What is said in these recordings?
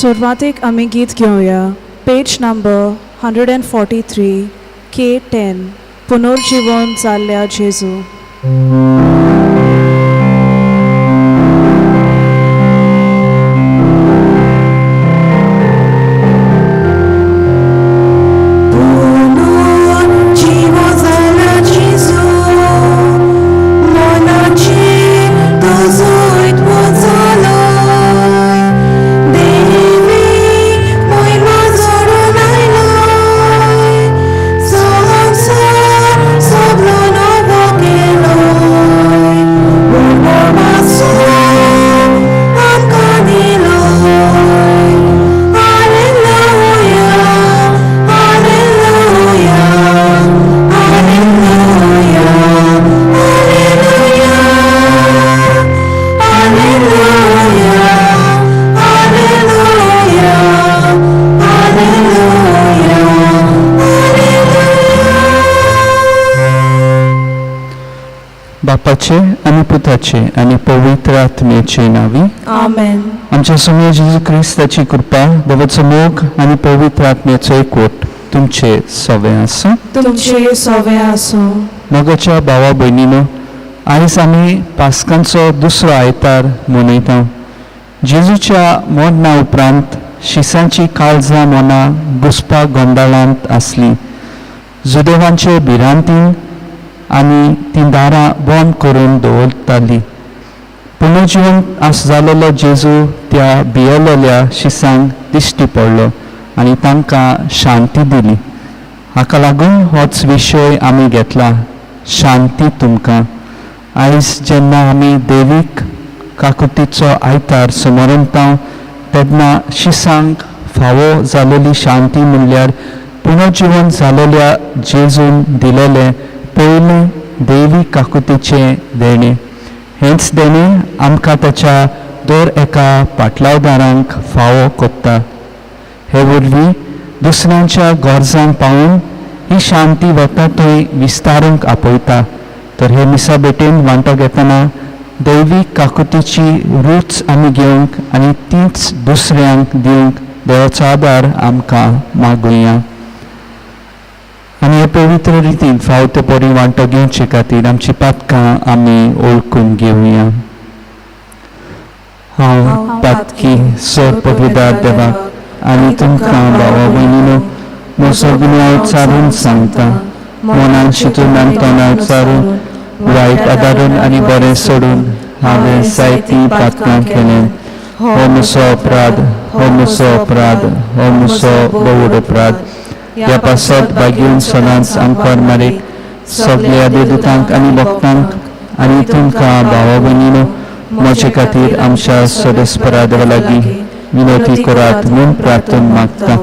सुरवातेक आमी गीत घेवया. पेज नंबर 143, K10, पुनर्जीवन जाल्ल्या जेजू. बापाचे आनी पुताचे आनी पवित्र आत्म्याचे नांवी आमेन. आमच्या स्वामी जेजू क्रिस्ताची कृपा, देवाचो मोग आनी पवित्र आत्म्याचो एकवट तुमचे सवे आसूं. तुमचे सोवे आसूं. मोगाच्या भावा भयणीनो, आयज आमी पास्कांचो दुसरो आयतार मनयता. जेजूच्या मरणा उपरांत शिसांची काळजां मनां घुसपा गोंदळांत आसली. जुदेवांचे भिरांतीन आनी तीं दारां बंद करून दवरताली. पुनर्जीवन आस जालेलो जेजू त्या भियेलेल्या शिसांक दिश्टी पडलो आनी तांकां शांती दिली. हाका लागून होच विशय आमी घेतला, शांती तुमकां. आयज जेन्ना आमी देवीक काकुतीचो आयतार सुमरता तेन्ना शिसांक फावो जालेली शांती म्हणल्यार पुनर्जीवन जालेल्या जेजून दिलेलें पयलें देवी काकुतीचें देणें. हेंच देणें आमकां ताच्या दर एका पाटलावदारांक फावो कोत्ता. हे वरवीं दुसऱ्यांच्या गरजांक पावून ही शांती वता थंय विस्तारूंक आपयता. तर हे मिसा भेटेन वांटो घेतना दैवी काकुतीची रूच आमी घेवंक आनी तीच दुसऱ्यांक दिवंक देवाचो आदार आमकां मागुया. आनी हे पवित्र रितीन फावो ते परी वांटो घेवचे खातीर आमची पातकां आमी ओळखून घेवया. हांव पातकी सर पदवीदार देवाक आनी तुमकां भावा भयणीनो म्हजो गुन्यांव उच्चारून सांगता. मनान शितून आनी तोंडार उच्चारून, वायट आदारून आनी बरें सोडून हांवें जायतीं पातकां केल्यात. हो म्हजो अपराध, हो म्हजो अपराध, हो म्हजो भोवड अपराध. ह्या पासत बागीन सदांच आमकां मारीक सगल्या देदुतांक आनी भक्तांक आनी तुमकां भावा भयणीनो म्हजे खातीर आमच्या सदस्परा देवा लागीं विनवती करात म्हूण प्रार्थना मागता.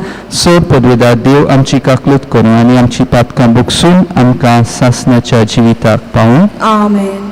सर पदवीदार देव आमची काकलूत करूं आनी आमची पातकां बुकसून आमकां सासणाच्या जिविताक पावूं. आमेन.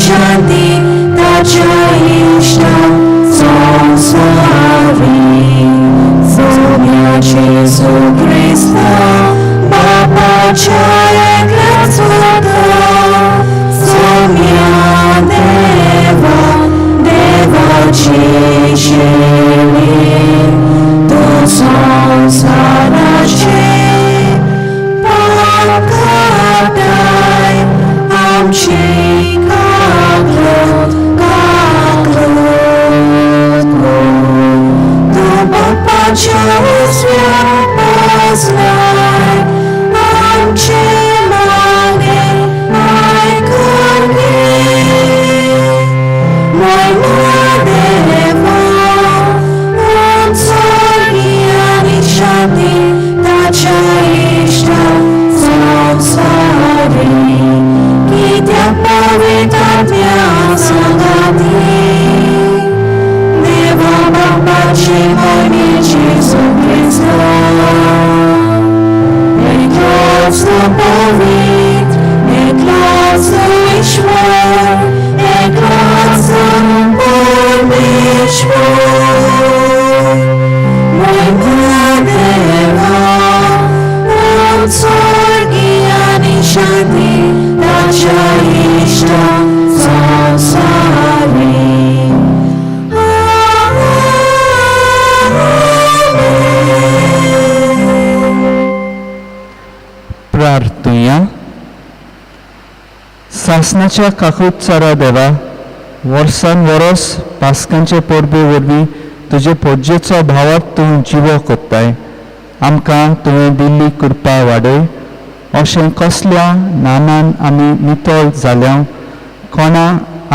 Shanti, Tacha Ishta, Sonsari, Sonia. जेजू क्रिस्ता बापाच्या एकल्याच पुता सोम्या देवा देवाची शेळी तूं संवसाराचे पाप काडटाय आमची काकलूत काकलूत कर. तूं बापाच्या उजव्या बसलाय आमचे मागणें आयकून घे. महिमा देवा स्वर्गी आनी शांती ताच्या इश्टा संवसारी कित्याक पवित्र आत्म्या सांगाती देवा बापाची म्हयमे जेजू क्रिस्ता एकलोच पवित्र एकलोच ईश्वर एकलोच परमेश्वर महिमा देवा स्वर्गी आनी शांती ताच्या इश्टा संवसारी. आमेन. प्रार्थुया. सासनाच्या काकूतचारा देवा, वर्सान वरस पास्कांचे परबे वरवीं तुजे पोज्जेचो भावार्थ तूं जिवो कोत्ताय. आमकां तुवें दिल्ली कृपा वाडय अशें कसल्या नामान आमी नितळ जाल्या, कोणा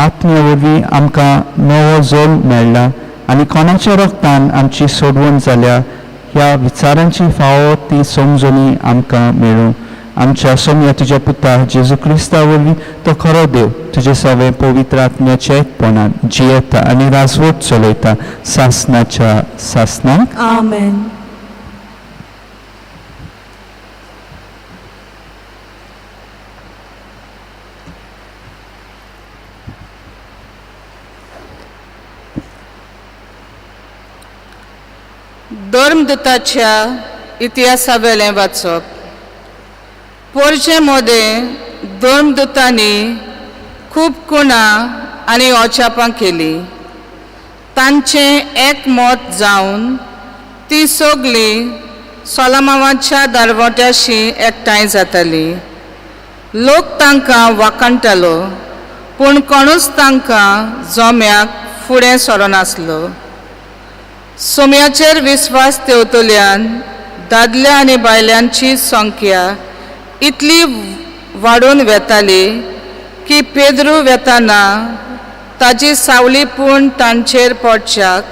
आत्म्या वरवीं आमकां नवो जोल मेळ्ळा आनी कोणाच्या रक्तान आमची सोडवण जाल्या ह्या विचारांची फावो ती समजणी आमकां मेळूं. आमच्या सोम्या तुज्या पुता जेजू क्रिस्ता वरवीं, तो खरो देव, तुजे सगळे पवित्र आत्म्याच्या एकपणान जियेता आनी राजवट चलयता सासनाच्या सासनाक. आमेन. धर्मदूताच्या इतिहासावेलें वाचप. पोरचे मोदें धर्मदूतांनी खूब कुणां आनी ओचापां केलीं. तांचें एकमत जावन तीं सगलीं सोलामावाच्या दारवट्याशी एकठांय जातालीं. लोक तांकां वाखाणटालो, पूण कोणूच तांकां जोम्याक फुडें सरनासलो. सोम्याचेर विस्वास तेवतल्यान दादल्या आनी बायलांची संख्या इतली वाडून वेताली की पेद्रू वेताना ताजी सावली पूण तांचेर पडच्याक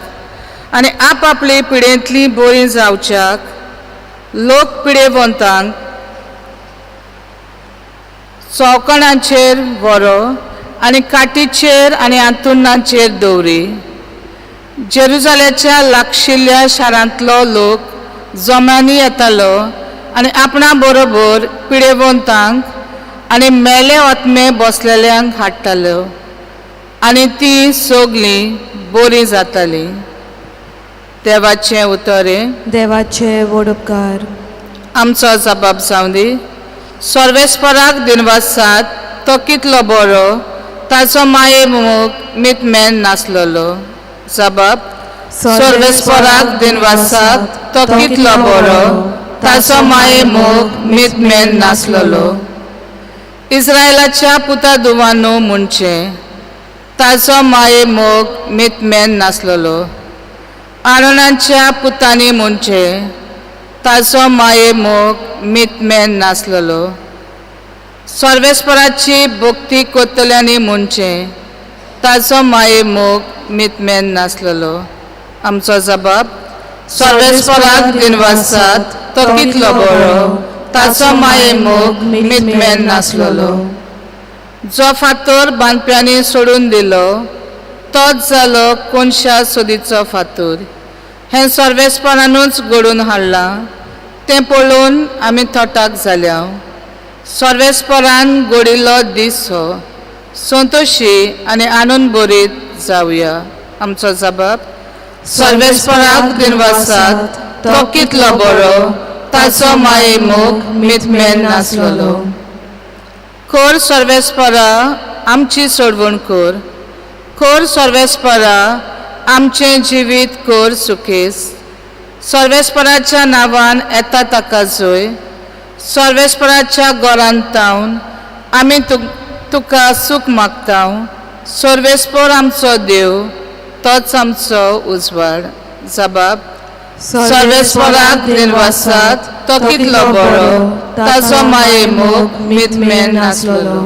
आनी आपआपली पिडेंतली बरीं जावच्याक लोक पिडेवंतांक चौकणाचेर व्हरो आनी काटीचेर आनी आंतुरणाचेर दवरी. जेरुजाल्याच्या लागशिल्ल्या शारांतलो लोक जम्यांनी येतालो आनी आपणा बरोबर पिडेवंतांक आनी मेले आत्मे बसलेल्यांक हाडटाल्यो आनी तीं सगलीं बरीं जातालीं. देवाचें उतर हें. देवाचे व्हड उपकार. आमचो जबाब जावं दी. सर्वेस्पराक दिनवासात, तो कितलो बरो, ताचो माये मोग मितमेन नासलेलो. जबाब: सर्वेस्पराक दिनवासात, तो कितलो बरो, ताचो माये मोग मितमेन नासलेलो. इस्रायलाच्या पुता दुवानो म्हणचें, ताचो माये मोग मितमेन नासलेलो. आरोनाच्या पुतांनी म्हणचें, ताचो माये मोग मितमेन नासलेलो. सर्वेस्पराची भक्ती करतल्यांनी म्हणचें, ताचो माये मोग मितमेन नासलेलो. आमचो जबाब: सर्वेस्पराक दिनवासात, तो कितलो बरो, ताचो माये मोग मितमेन नासलेलो. जो फातर बांदप्यांनी सोडून दिलो तोच जालो कोनशा सोदीचो फातर. हें सर्वेस्परानूच घडोवन हाडलां, तें पळोवन आमी थटाक जाल्या. सर्वेस्परान घडयिल्लो दीस हो, संतोशी आनी आनंद भरीत जावया. आमचो जबाब: सर्वेस्पराक दिनवासात, तो कितलो बरो, ताचो माये मोग मितमेन नासलेलो. कर सर्वेस्परा आमची सोडवण कर, कर सर्वेस्परा आमचें जिवीत कर सुखेस. सर्वेस्पराच्या नांवान येता ताका जोय, सर्वेस्पराच्या गोरान तावन आमी तुका सूख मागता. सर्वेस्पर आमचो देव, तोच आमचो उजवाड. जबाब सर्वेस्पराक निर्वासात, तो कितलो बरो, ताचो माये मोग मितमेन नासलेलो.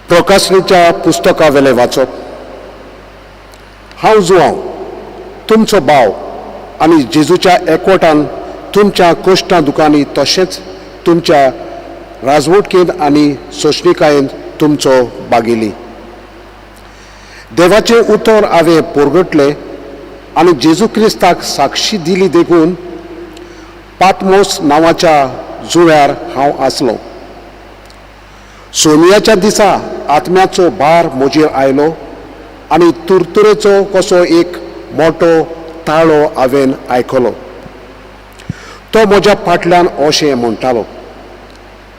प्रकाशनीच्या पुस्तका वेलें वाचप. हांव जुआंव तुमचो भाव आनी जेजूच्या एकवटान तुमच्या कोश्टां दुकांनी तशेंच तुमच्या राजवटकेंत आनी सोंसणिकायेंत तुमचो बागिली. देवाचें उतर हांवें परगटलें आनी जेजू क्रिस्ताक साक्षी दिली देखून पातमोस नांवाच्या जुंव्यार हांव आसलो. सोमयाच्या दिसा आत्म्याचो भार म्हजेर आयलो आनी तुरतुरेचो कसो एक मोटो ताळो हांवें आयकलो. तो म्हज्या फाटल्यान अशें म्हणटालो,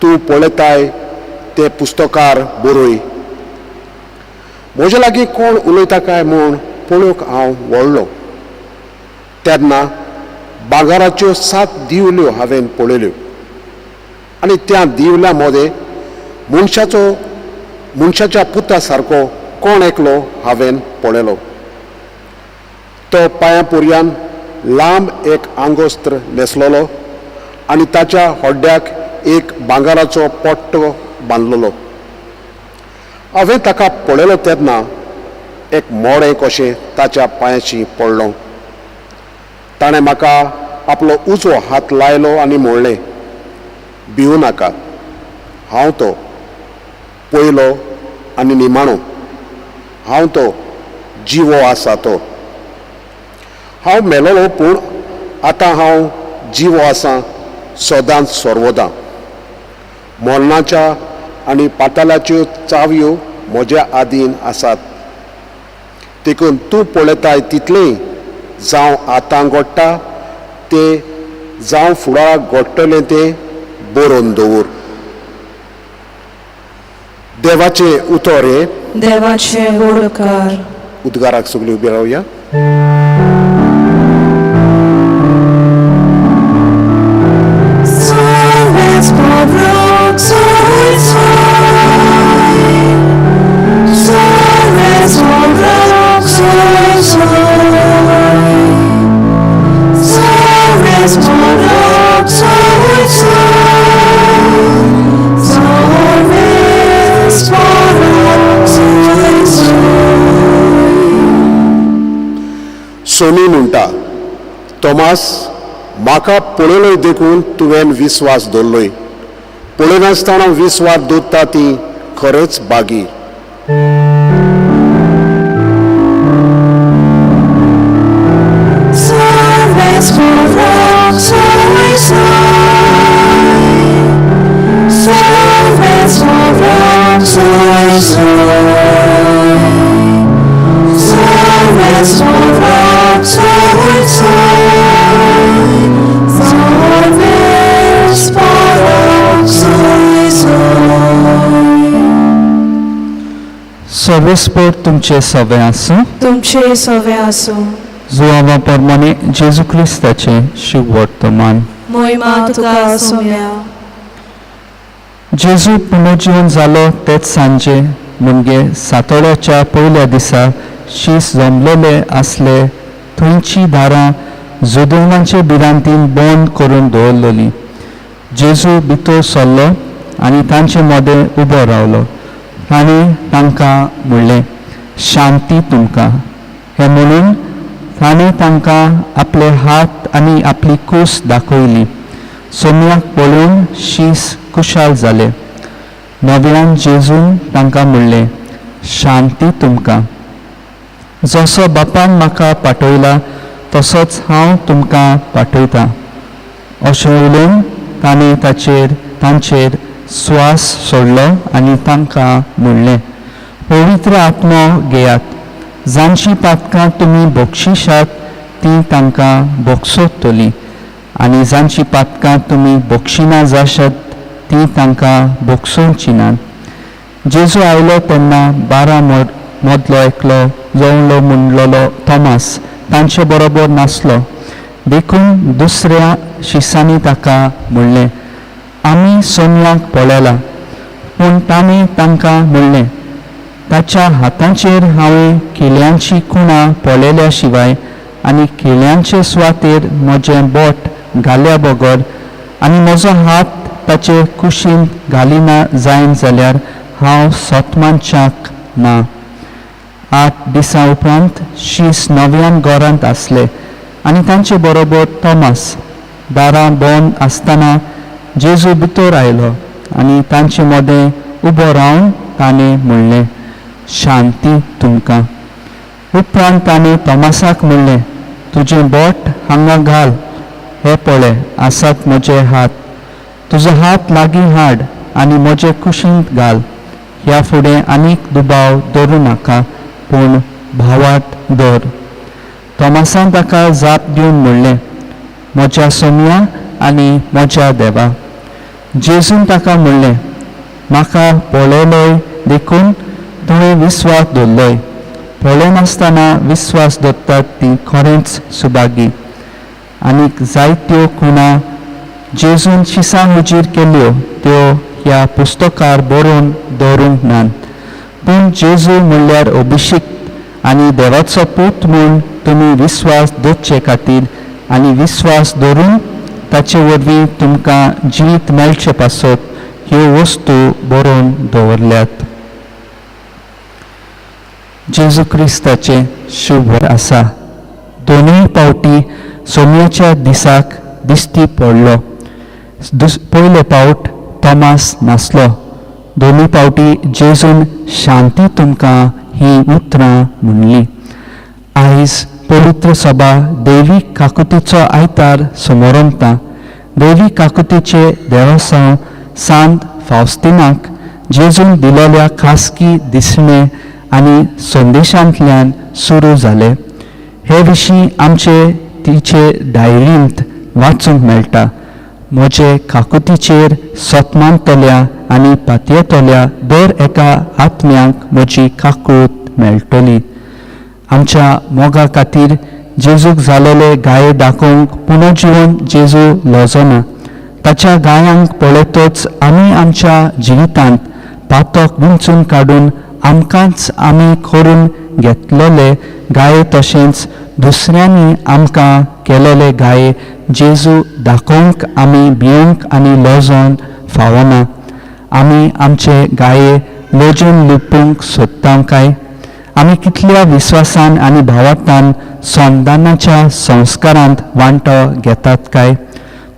तूं पळयताय तें पुस्तकार बरय. म्हजे लागीं कोण उलयता काय म्हूण पळोवंक हांव वळ्ळो. तेन्ना बागाराच्यो 7 दिवल्यो हांवें पळयल्यो आनी त्या दिवल्या मदें मनशाच्या पुता सारको कोण एकलो हांवें पळयलो. तो पांयां पुरयान लांब एक आंगोस्त्र न्हेसलेलो आनी ताच्या हड्ड्याक एक भांगराचो पट्टो बांदलेलो. हांवें ताका पळयलो तेन्ना एक मोडें कशें ताच्या पांयाशी पडलो. ताणें म्हाका आपलो उजवो हात लायलो आनी म्हणलें, भिवू नाका, हांव तो पयलो आनी निमाणो, हांव तो जिवो आसा तो. हांव मेलोलो पूण आतां हांव जिवो आसा सदांच सर्वदां. मरणाच्या आनी पातालाच्यो चावयो म्हज्या आदीन आसात. देखून तूं पळयताय तितलें जावं आतां घडटा तें जावं फुडाराक घडटलें तें बरोवन दवर. देवाचें उतर हें. देवाचे उपकार. उद्गाराक सगळीं उबी रावया. सोनी म्हणटा, तोमास म्हाका पळयलोय देखून तुवें विस्वास दवरलोय, पळयनासतना विस्वास दवरता ती खरेंच बागी. सर्वेस्पर तुमचे सवे आसूं. तुमचे सवे आसूं. जुआवा परमाने जेजू क्रिस्ताचे शुभवर्तमान. मोहिमा तुका सोम्या. जेजू पुनर्जीवन जालो तेच सांजे म्हणजे सातोळ्याच्या पयल्या दिसा शीस जमलेले आसले थंयची दारां जुदेवांचे भिरांतीन बंद करून दवरलेली. जेजू भितर सरलो आनी तांचे मदें उबो रावलो. ताणें तांकां म्हणलें, शांती तुमकां. हें म्हणून ताणें तांकां आपले हात आनी आपली कूस दाखयली. सोम्याक पळोवन शीस खुशाल जाले. नव्यान जेजून तांकां म्हणलें, शांती तुमकां. जसो बापान म्हाका पाठयला तसोच हांव तुमकां पाठयतां. अशें उलोवन ताणें तांचेर स्वास सोडलो आनी तांकां म्हणलें, पवित्र आत्मो घेयात. जांची पातकां तुमी बक्षिशात ती तांकां बक्षोतली आनी जांची पातकां तुमी बक्षिना जाशात ती तांकां बक्षोवची नात. जेजू आयलो तेन्ना 12 मदलो एकलो जोवलो म्हणलेलो थॉमास तांचे बरोबर नासलो. देखून दुसऱ्या शिसांनी ताका म्हणलें, आमी सोम्याक पळयला. पूण ताणें तांकां म्हणलें, ताच्या हातांचेर हांवें किल्यांची खुणां पळयल्या शिवाय आनी किल्यांचे सुवातेर म्हजें बोट घाल्या बगर आनी म्हजो हात ताचे कुशींत घालिना जायन जाल्यार हांव सतमानच्याक ना. 8 दिसां उपरांत शीस नव्यान घरांत आसले आनी तांचे बरोबर थॉमास. दारां बंद आसतना जेजू भितर आयलो आनी तांचे मदें उबो रावन ताणें म्हणलें, शांती तुमकां. उपरांत ताणें थॉमासाक म्हणलें, तुजें बोट हांगा घाल, हे पळय आसात म्हजे हात. तुजो हात लागीं हाड आनी म्हजे कुशींत घाल. ह्या फुडें आनीक दुबाव दवरूं नाका, पूण भावात दवर. थॉमासान ताका जाप दिवन म्हणलें, म्हज्या सोम्या आनी म्हज्या देवा. जेजून ताका म्हणलें, म्हाका पळयलोय देखून तुवें विस्वास दवरलोय. पळयनासतना विस्वास दवरतात ती खरेंच सुभागी. आनीक जायत्यो खुणा जेजून शिसां हुजीर केल्यो त्यो ह्या पुस्तकार बरोवन दवरूंक नात. पूण जेजू म्हणल्यार अभिषिक्त आनी देवाचो पूत म्हूण तुमी विस्वास दवरचे खातीर आनी विस्वास दवरून ताचे वरवीं तुमकां जिवीत मेळचे पासत ह्यो वस्तू बरोवन दवरल्यात. जेजू क्रिस्ताचें शुभ आसा. दोनूय पावटी सोम्याच्या दिसाक दिश्टी पडलो. पयले पावट थॉमास नासलो. दोनूय पावटी जेजून शांती तुमकां ही उतरां म्हणली. आयज पवित्र सभा देवी काकुतीचो आयतार समोरमता. देवी काकुतीचे देवसांव सांत फावस्तिनाक जेजून दिलेल्या खासगी दिसणे आनी संदेशांतल्यान सुरू जाले. हे विशीं आमचे तिचे डायरींत वाचूंक मेळटा. म्हजे काकुतीचेर सतमानतल्या आनी पातयेतल्या दर एका आत्म्याक म्हजी काकूत मेळटली. आमच्या मोगा खातीर जेजूक जालेले गाये दाखोवंक पुनर्जिवन जेजू लजना. ताच्या गायांक पळयतच आमी आमच्या जिवितांत पातक विंचून काडून आमकांच आमी करून घेतलेले गाये तशेंच दुसऱ्यांनी आमकां केलेले गाये जेजू दाखोवंक आमी भिवंक आनी लजोन फावना. आमी आमचे गाये लजून लिपूंक सोदता काय? आमी कितल्या विस्वासान आनी भावार्थान संदानाच्या संस्कारांत वांटो घेतात काय?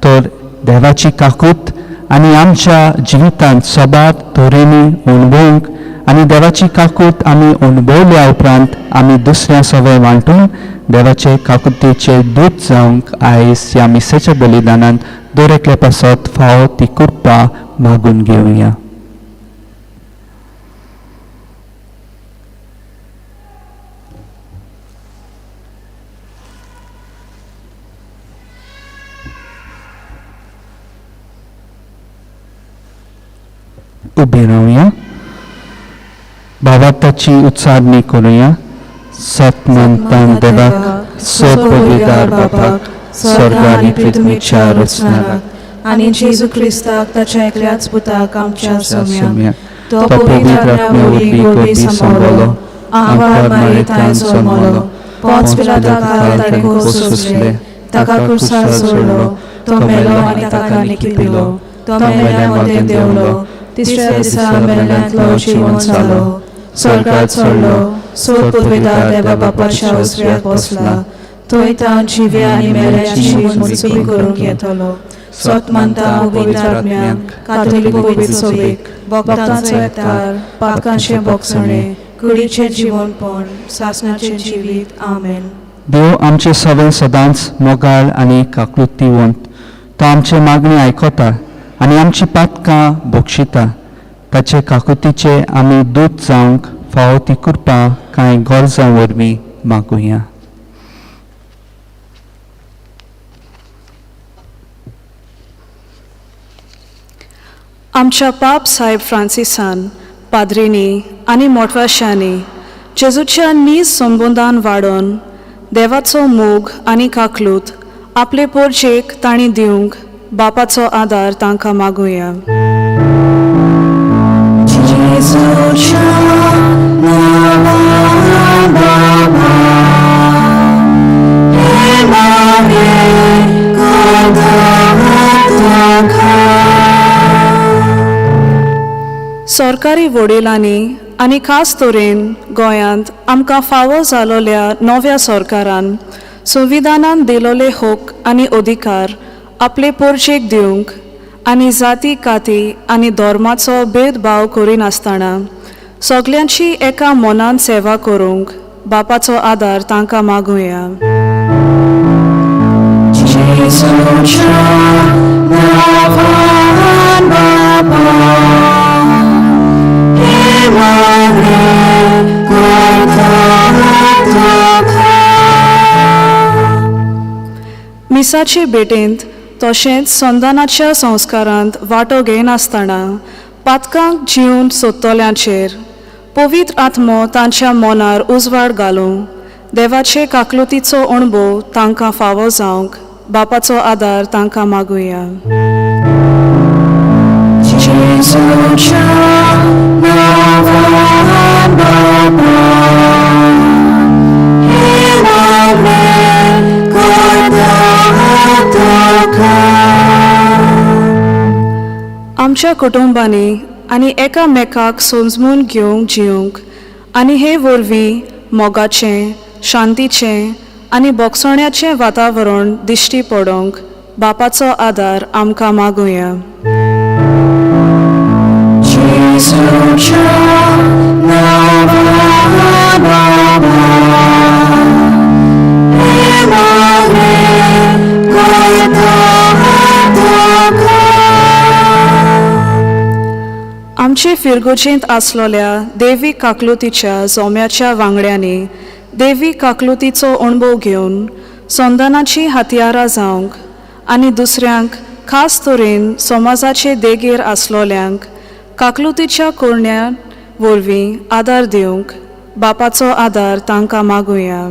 तर देवाची काकूत आनी आमच्या जिवितांत सबार तरेनी अणभवंक आनी देवाची काकूत आमी अणभवल्या उपरांत आमी दुसऱ्या सवय वांटून देवाचे काकुतीचे दूत जावंक आयज ह्या मिसेच्या बलिदानान दर एकले पासत फावो ती कृपा मागून घेवया. उबी रावया. भावार्थाची उच्चारणी करुया. सतमंतान देवाक, सदपविदार बापाक, स्वर्ग आनी पृथ्वीच्या रचणाराक आनी जेजू क्रिस्ताक ताच्या एकल्याच पुताक आमच्या सोम्या, तो पवित्र आत्म्या वरवीं गर्भी सांबाळलो, आंवार मारितान जल्मलो, पोंच पिलाता खाला ताणें खोस सोंसले, ताका कुर्सार सोडलो, तो मेलो आनी ताका निकिपिलो, तो मेल्या मदें देंवलो, तिसऱ्या दिसा मेल्ल्यांतलो जिवन जालो, स्वर्गात चडलो, सोद पुर्वेदार देवा बापाच्या उजव्याक बसला, थंय तावन जिव्या आनी मेल्यांची मोजणी करूंक येतलो. सोत मानता पवित्र आत्म्याक, कातोलीक पवित्र सभेक, भक्तांचो एकतार, पातकांचें भोगसणें, कुडीचें जिवनपण, सासणाचें जिवीत. आमेन. देव आमचे सगळे सदांच मोगाळ आनी काकृतीवंत. तो आमचे मागणी आयकता आनी आमची पातकां बक्षिता. ताचे काकुतीचे आमी दूत जावंक फावो ती कृपा कांय गरजां वरवीं मागुया. आमच्या पाप साहेब फ्रांसिसान, पाद्रींनी आनी मोटवाशांनी जेजूच्या नीज संबंदान वाडोवन देवाचो मोग आनी काकलूत आपले पोरजेक तांणी दिवंक बापाचो आदार तांकां मागुया. सरकारी वडिलांनी आनी खास तरेन गोंयांत आमकां फावो जालोल्या नव्या सरकारान संविधानान दिलोले हक आनी अधिकार आपले पोरजेक दिवंक आनी जाती काती आनी धर्माचो भेदभाव करिनासतना सगल्यांची एका मनान सेवा करूंक बापाचो आदार तांकां मागुया. मिसाचे भेटेंत तशेंच संदानाच्या संस्कारांत वांटो घेयनासतना पातकांक जिवन सोदतल्यांचेर पवित्र आत्मो तांच्या मनार उजवाड घालूं देवाचे काकलुतीचो अणभव तांकां फावो जावंक बापाचो आदार तांकां मागुया. आमच्या कुटुंबांनी आनी एकामेकाक समजून घेवंक जिवंक आनी हे वरवीं मोगाचें, शांतीचें आनी भोगसण्याचें वातावरण दिश्टी पडोवंक बापाचो आदार आमकां मागुया. आमचे फिरगोजेंत आसलोल्या देवी काकलुतीच्या जोम्याच्या वांगड्यांनी देवी काकलुतीचो अणभव घेवन संदानाची हत्यारां जावंक आनी दुसऱ्यांक खास तरेन समाजाचे देगेर आसलोल्यांक काकलुतीच्या कोरण्या वरवीं आदार दिवंक बापाचो आदार तांकां मागुया.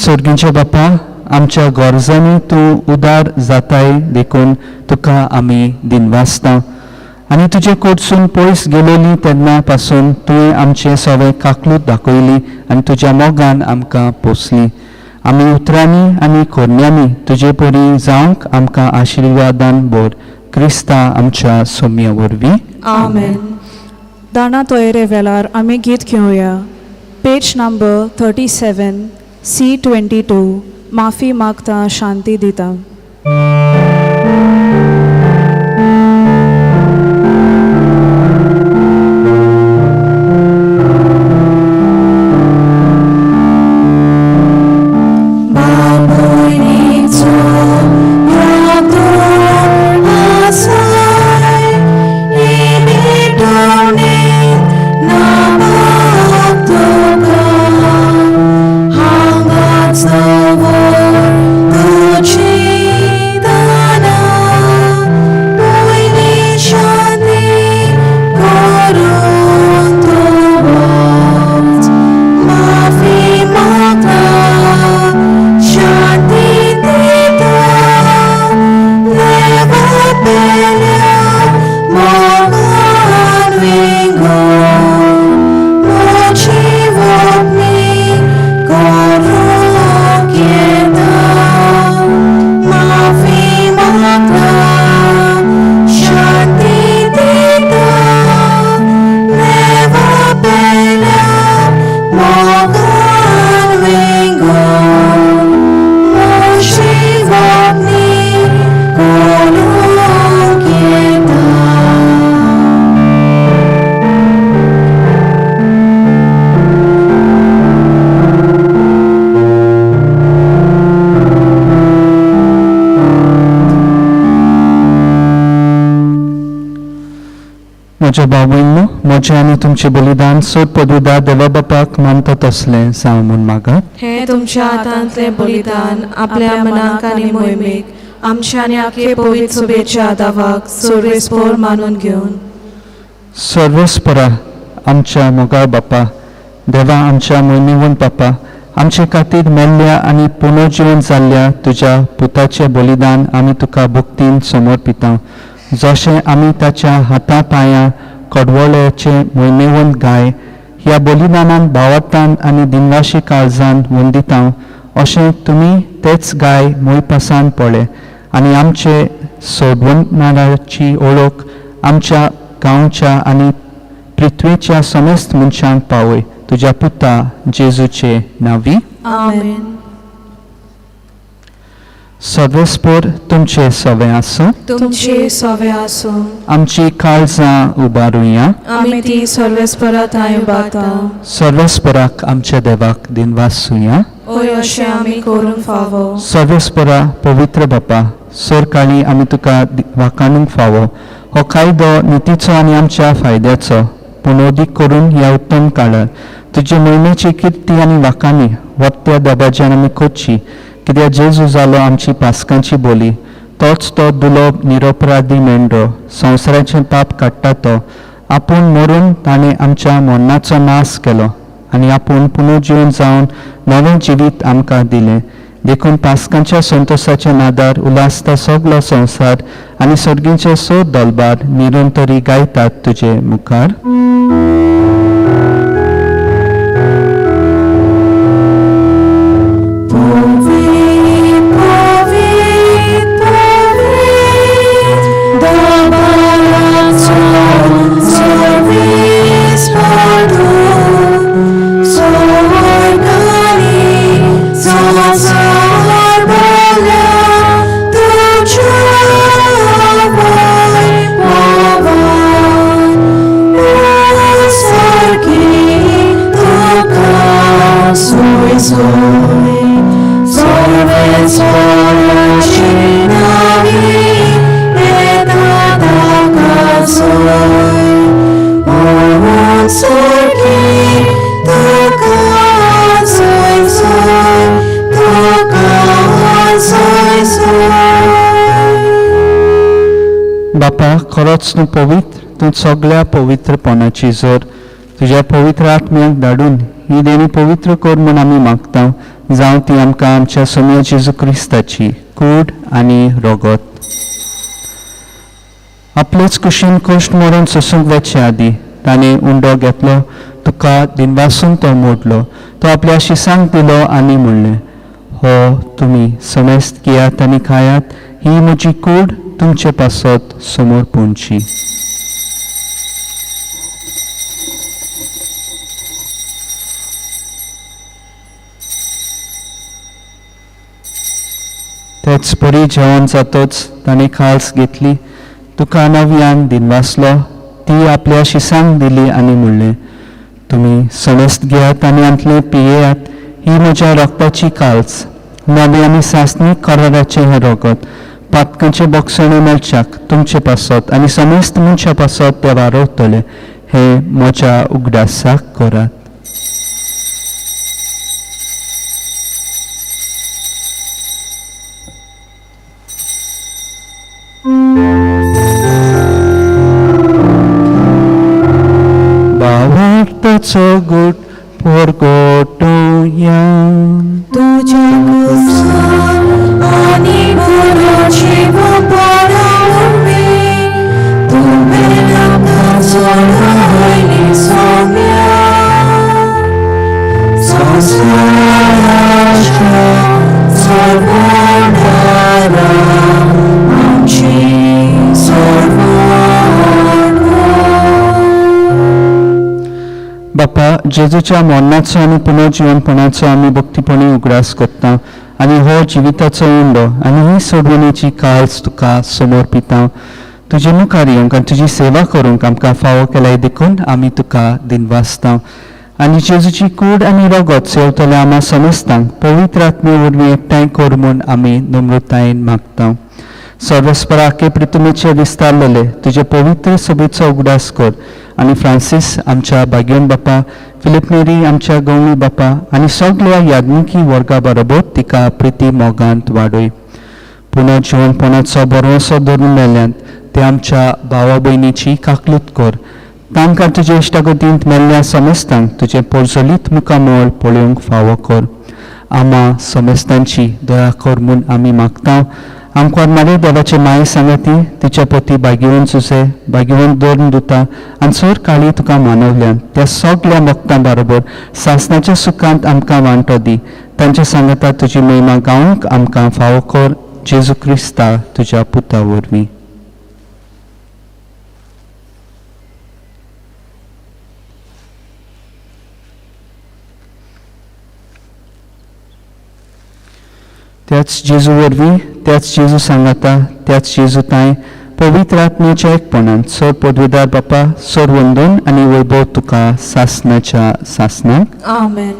सर्गींच्या बापा, आमच्या गरजांनी तूं उदार जाताय देखून तुका आमी दिनवासता आनी तुजे कडसून पयस गेलेली तेन्ना पासून तुवें आमचे सगळे काकलूत दाखयली आनी तुज्या मोगान आमकां पोसली. आमी उतरांनी आनी कोरण्यांनी तुजे परी जावंक आमकां आशिर्वादान भर. क्रिस्ता आमच्या सोम्या वरवीं. आमेन. दाना तोयरे वेलार आमी गीत घेवया. पेज नंबर 37 C22. माफी मागता शांती दिता. म्हज्या भाव भयणींनो, म्हजें आनी तुमचें बलिदान सोद पदुदा देवा बापाक मानता तसलें जावं म्हूण मागात. हें तुमच्या हातांतलें बलिदान आपल्या मनाक आनी मोहिमेक आमच्या आनी आखे पवित्र सभेच्या दावाक सर्वेस्पोर मानून घेवन. सर्वेस्परा आमच्या मोगाळ बापा देवा, आमच्या मोहिमेवंत बापा, आमचे खातीर मेल्ल्या आनी पुनर्जिवन जाल्ल्या तुज्या पुताचें बलिदान आमी तुका भक्तीन समर्पिता. जशें आमी ताच्या हाता पांया कडवळ्याचे मोहिमेवंत गाय ह्या बलिदानान भावार्थान आनी दिनवाशी काळजान वंदिता, अशें तुमी तेच गाय मोयपासान पळय आनी आमचे सोडवणाराची ओळख आमच्या गांवच्या आनी पृथ्वेच्या समेस्त मनशांक पावय. तुज्या पुता जेजूचे नांवी. आमेन. सर्वेस्पोर तुमचे सवे आसूं. तुमचे सवे आसूं. आमची काळजां उबारुया. आमी ती सर्वेस्परा थंय उबारता. सर्वेस्पराक आमच्या देवाक दिनवासुया. ओय अशें आमी करूंक फावो. सर्वेस्परा पवित्र बापा, सरकाळी आमी तुका वाखाणूंक फावो. हो कायदो नितीचो आनी आमच्या फायद्याचो, पूण अदीक करून ह्या उत्तम काळार तुजे मोहिमेची किर्ती आनी वाखाणी वत्त्या दबाज्यान आमी करची. कित्याक जेजू जालो आमची पास्कांची बोली, तोच तो दुलोब निरोपराधी मेंढरो, संवसाराचें पाप काडटा तो. आपूण मरून ताणें आमच्या मरणाचो नाश केलो आनी आपूण पुनर्जिवन जावन नवें जिवीत आमकां दिलें. देखून पास्कांच्या संतोशाच्या नादार उल्हासता सगलो संवसार आनी सर्गींचे स दलबार निरंतरी गायतात तुजे मुखार. पवित्र पवित्र पवित्र दबाराचो सर्वेस्पर तूं, स्वर्ग आनी संवसार भरल्या तुज्या वैभवान. सारकी तुका सोय सोय, सर्वेस्पराची नावी येता ताका सोय. ओ सारकी तुका सोय सोय, तुका सोय सोय. बापा, खरोच तूं पवित्र, तूं सगळ्या पवित्रपणाची जोर. तुज्या पवित्र आत्म्याक धाडून ही देणी पवित्र कर म्हूण आमी मागता, जावं ती आमकां आमच्या सोम्या जेजू क्रिस्ताची कूड आनी रगत. आपलेच कुशीन कश्ट मरून सोसूंक वचचे आदीं ताणें उंडो घेतलो, तुका दिनवासून तो मोडलो, तो आपल्या शिसांक दिलो आनी म्हणलें, हो तुमी समेस्त घेयात आनी खायात, ही म्हजी कूड तुमचे पासत समोर पोंची. तेच परी जेवण जातच ताणें खाल्स घेतली, तुका नव्यान दिनवासलो, ती आपल्या शिसांक दिली आनी म्हणलें, तुमी समेस्त घेयात आनी हांतलें पियेयात, ही म्हज्या रक्ताची काल्स, नवे आनी सासणी कराराचें हें रगत, पातकांचें बोगसणें मेळच्याक तुमचे पासत आनी समेस्त मनशां पासत तें वारवतलें. हें म्हज्या उगडासाक करात. भावार्थाचो गुट परगटुया. तुज्या कुसान आनी गुरूची परावपी तुवें आमकां सोडयली सोम्या. संवसाराच्या सोडवणारा आमची सोडवण कर. बापा, जेजूच्या मरणाचो आनी पुनर्जिवनपणाचो आमी भक्तीपणी उगडास करता आनी हो जिविताचो उंडो आनी ही सोडवणेची काळज तुका समर्पिता. तुजे मुखार येवंक आनी तुजी सेवा करूंक आमकां फावो केल्याय देखून आमी तुका दिनवासता. आनी जेजूची कूड आनी रगत सेवतल्या आमा समेस्तांक पवित्र आत्मे वरवीं एकठांय कर म्हूण आमी नम्रतायेन मागता. सर्वेस्परा के प्रितुमेचे विस्तारलेले तुजे पवित्र सभेचो उगडास कर आनी फ्रांसीस आमच्या भाग्यवन बापा, फिलिप नेरी आमच्या गवळी बापा आनी सगळ्या याज्ञिकी वर्गा बरोबर तिका प्रिती मोगांत वाडय. पुनः जिवनपणाचो बरोसो धरून मेल्ल्यान ते आमच्या भावा भयणीची काकलूत कर. तांकां तुजे इश्टागतींत मेल्ल्या समेस्तांक तुजें पोरजोलीत मुखामळ पळोवंक फावो कर. आमा समेस्तांची दया कर म्हूण आमी मागता. आमकां मारे देवाचे माये सांगाती तिच्या पती भाग्यवंत सुसे भाग्यवंत दवरून दिता आनी सर काळी तुका मानवल्यान त्या सगल्या भक्तां बरोबर सासणाच्या सुखांत आमकां वांटो दी. तांच्या सांगाता तुजी महिमा गावंक आमकां फावो कर. जेजू क्रिस्ता तुज्या पुता वरवीं. त्याच जेजू वरवीं, त्याच जेजू सांगाता, त्याच जेजू तांय पवित्र आत्म्याच्या एकपणान सर पदवीदार बापा सर वंदन आनी वैभव तुका सासणाच्या सासणाक. आमेन.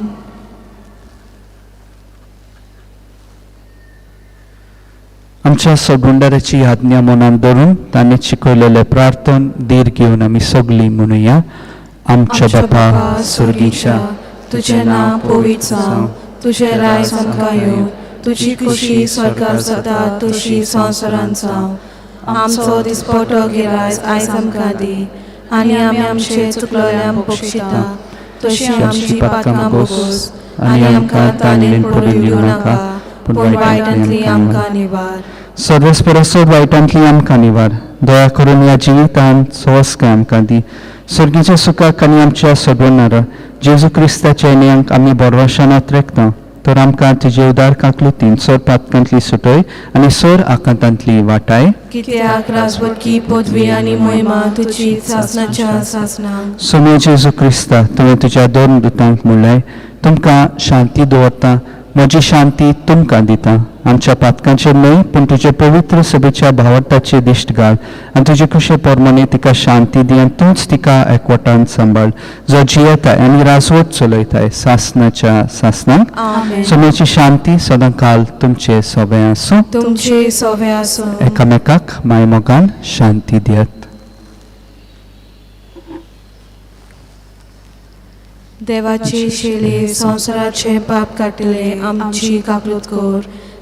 आमच्या सगुंडाराची आज्ञा मनान धरून ताणें शिकयलेलें प्रार्थन धीर घेवन आमी सगळीं म्हणुया. आमच्या बापा सुर्गीच्या, तुजें नांव पवित्र जावं, तुजें राज आमकां येवं, तुजी खुशी स्वर्गार जाता तशी संवसारांत जावं. आमचो दिसपटो गिरायज आयज आमकां दी आनी आमी आमचे चुकलोल्यांक बक्षिता तशी आमची पातकां बोगोस आनी आमकां ताणें पडून दिवं नाका, पूण वायटांतली आमकां निवार. सर्वेस्परसोद वायटांतली आमकां निवार. दया करून ह्या जिवितांत सवस्काय आमकां दी. सर्गीच्या सुखाक आनी आमच्या सोडवणारा जेजू क्रिस्ताच्या नेयांक आमी बरवाशानात रेखता. तर आमकां तुजे उदार काकलुतीन सोर पातकांतली सुटय आनी सोर आकांतांतली वाटाय. कित्याक राजवटकी पदवी आनी महिमा तुजी सासणाच्या सासणा. सोम्या जेजू क्रिस्ता, तुवें तुज्या दोन दुतांक म्हणलें, तुमकां शांती दवरता, म्हजी शांती तुमकां दिता. आमच्या पातकांचेर न्हय पूण तुजे पवित्र सभेच्या भावार्थाचे दिश्ट घाल आनी तुजे खुशे प्रमाणे तिका शांती दी आनी तूंच तिका एकवटान सांबाळ, जो जियेताय आनी राजवट चलयताय सासणाच्या सासणाक. आमेन. सोम्याची शांती सदां काल तुमचे सोबे आसूं. तुमचे सोवे आसूं. एकामेकाक मायमोगान शांती दियात. देवाची शेले संवसाराचे पाप काडटले आमची काकलूत कर.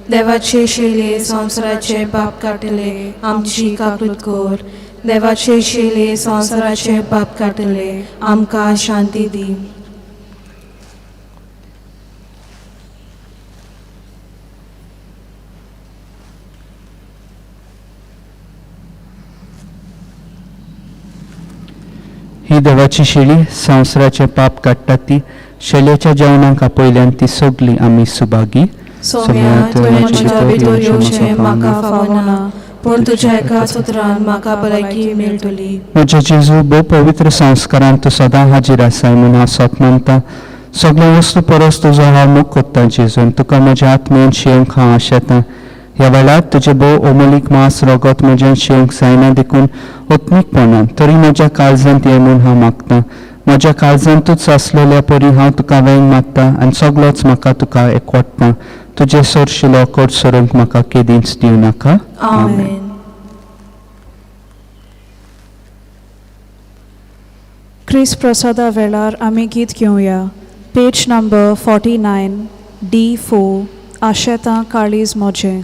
देवाचे शेले संवसाराचे पाप काडटले आमची काकलूत कर. देवाचे शेले संवसाराचे पाप काडटले आमकां शांती दी. ही देवाची शेळी संवसाराचे पाप काडटा ती शेळयेच्या जेवणाक आपयल्यान ती सगळी आमी सुभागी. सोम्या, तुवें म्हज्या भितर येवचें म्हाका फावना, पूण तुज्या एका सुत्रान म्हाका भलायकी मेळटली. म्हज्या जेजू, भोव पवित्र संस्कारान तूं सदां हाजीर आसाय म्हूण हांव सत मानता. सगळ्या वस्तू परस तुजो हांव मोग कोत्ता जेजू, आनी तुका म्हज्या आत्म्यान शिवंक हांव आशेतां. ह्या वेळार तुजें भोव अमोलीक मांस रगत म्हज्यान शिवंक जायना देखून आत्मीकपणान तरी म्हज्या काळजांत ये म्हूण हांव मागतां. म्हज्या काळजांतूच आसलेल्या परी हांव तुका वेंग मागता आनी सगळोच म्हाका तुका एकवटता. तुजें सरशिलो कोट सरूंक म्हाका केदींच दिवं नाका. आमेन. क्रिस प्रसादा वेळार आमी गीत घेवया. पेज नंबर 49 D4 आशेतां काळीज मोजें.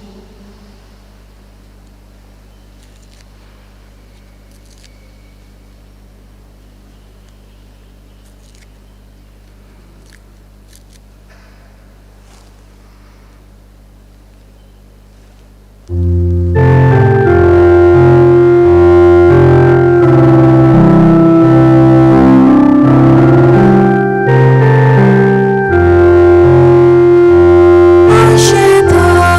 आशेतां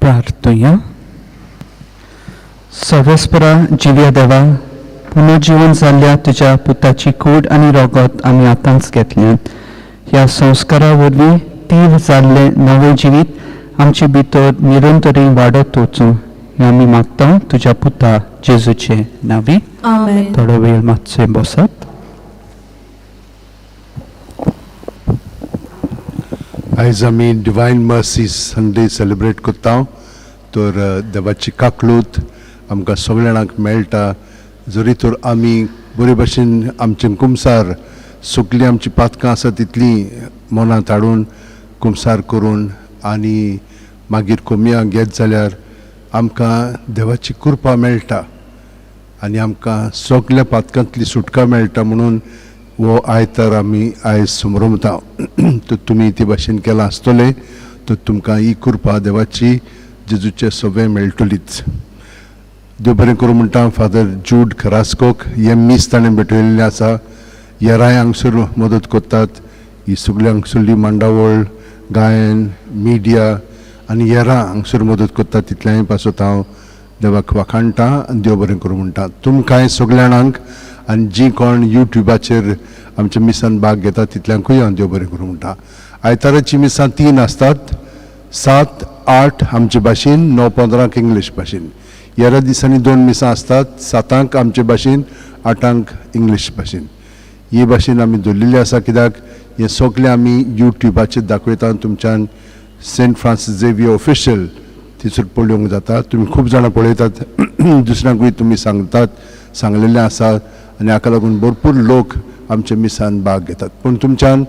प्रार्थुया. सर्वेस्परा जिव्या देवा, पुनर्जिवन जाल्ल्या तुज्या पुताची कूड आनी रगत आमी आतांच घेतल्यात. ह्या संस्कारा वरवीं तीव्र जाल्लें नवें जिवीत आमचे भितर निरंतरी वाडत वचूं हें आमी मागता तुज्या पुता जेजूचे नांवी. आमेन. थोडो वेळ मातशें बसात. आयज आमी डिवायन मर्सी संडे सेलिब्रेट करता. तर देवाची काकलूत आमकां सगळ्या जाणांक मेळटा. जरी तर आमी बरे भशेन आमचे कुमसार सगळीं आमची पातकां आसा तितलीं मनांत हाडून कुमसार करून आनी मागीर कोमया घेत जाल्यार आमकां देवाची कृपा मेळटा आनी आमकां सगल्या पातकांतली सुटका मेळटा. म्हणून हो आयतार आमी आयज समरमता. तर तुमी ते भाशेन केलां आसतलें तर तुमकां ही कृपा देवाची जेजूचे सगळें मेळटलीच. देव बरें करूं म्हणटा फादर जूड खरास्कोक. हें मीस ताणें भेटयल्लें आसा. येराय हांगसर मदत करतात. ही सगळी हांगसरली मांडावळ, गायन, मिडिया आनी येरां हांगसर मदत करतात. तितल्याय पासत हांव देवाक वाखाणटा आनी देव बरें करूं म्हणटा तुमकांय सगल्या जाणांक. आनी जीं कोण युट्युबाचेर आमच्या मिसान भाग घेतात तितल्यांकूय हांव देव बरें करूं म्हणटा. आयताराचीं मिसां 3 आसतात, 7, 8 आमचे भाशेन, 9:15 इंग्लीश भाशेन. येरा दिसांनी 2 मिसां आसतात, 7 आमचे भाशेन, 8 इंग्लीश भाशेन. ही भाशेन आमी दवरलेली आसा कित्याक हें सगळें आमी युट्युबाचेर दाखयता. तुमच्यान सेंट फ्रांसीस झेवियर ऑफिशियल थंयसर पळोवंक जाता. तुमी खूब जाणां पळयतात, दुसऱ्यांकूय तुमी सांगतात, सांगलेलें आसा आनी हाका लागून भरपूर लोक आमच्या मिसान भाग घेतात. पूण तुमच्यान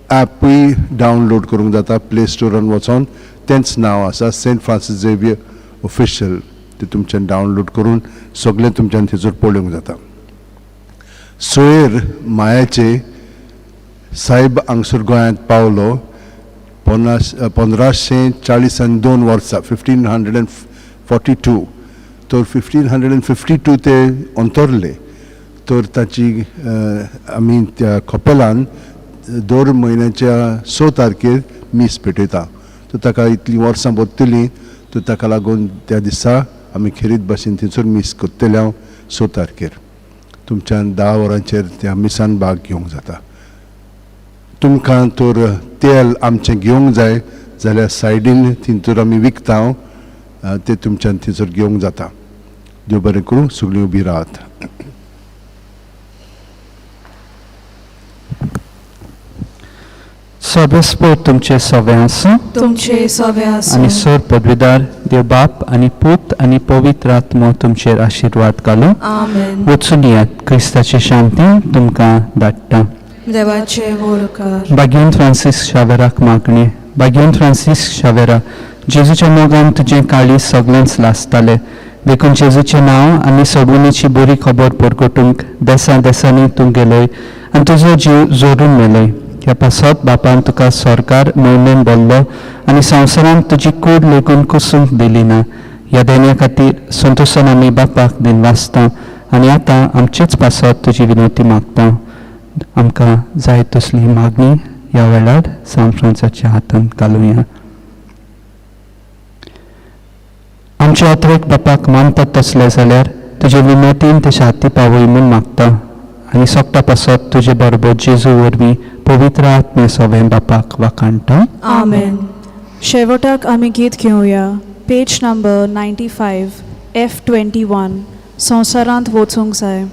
ॲपूय डावनलोड करूंक जाता. प्ले स्टोरान वचोन तेंच नांव आसा, सेंट फ्रांसीस झेवियर ऑफिशियल, ते तुमच्यान डावनलोड करून सगळें तुमच्यान थंयसर पळोवंक जाता. सोयर मायाचे सायब हांगसर गोंयांत पावलो 1542 वर्सां, 1542. तर 1552 ते अंतरले. तर ताची आमी त्या कपेलान दर म्हयन्याच्या 6 तारखेर मीस पेटयता. तर ताका इतलीं वर्सां बरतलीं, तर ताका लागून त्या दिसा आमी खेरीत भाशेन थंयसर मीस करतले हांव 6 तारखेर. तुमच्यान 10 वरांचेर त्या मिसान भाग घेवंक जाता. तुमकां तर तेल आमचें घेवंक जाय जाल्यार सायडीन थंयसर आमी विकता, तें तुमच्यान थंयसर घेवंक जाता. देव बरें करूं. सगळीं उबी रावात. सर्वेस्पर तुमचे सवे आसूं. तुमचे सवे आसूं. आनी सर पदवीदार देव बाप आनी पूत आनी पवित्र आत्मो तुमचेर आशिर्वाद घालूं. आमेन. वचून येयात. क्रिस्ताची शांती तुमकां धाडटा. देवाचे उपकार. बागेन फ्रांसीस शावेराक मागणें. बागेन फ्रांसीस शावेरा, जेजूच्या मोगान तुजें काळीज सगळेंच लासतालें. देखून जेजूचें नांव आनी सगुणेची बरी खबर परगटूंक देसा देसांनी तूं गेलोय आनी तुजो जीव जोडून मेलोय. ह्या पासत बापान तुका सरकार मोहिमेन भरलो आनी संवसारांत तुजी कूड लेगून कुसूंक दिली ना. ह्या देण्या खातीर संतोशान आमी बापाक दिनवासता आनी आतां आमचेच पासत तुजी विनवती मागता. आमकां जाय तसली मागणी ह्या वेळार सांत फ्रांसाच्या हातांत घालुया. आमच्या अत्रेक बापाक मानतात तसलें जाल्यार तुजे विनवतीन ते शांती पावय म्हूण मागता आनी सोगटा पासत तुजे बरोबर जेजू वरवीं पवित्र आत्मे सवें बापाक वाखाणटा. आमेन. शेवटाक आमी गीत घेवया. पेज नंबर 95, F 21, संवसारांत वचूंक जाय.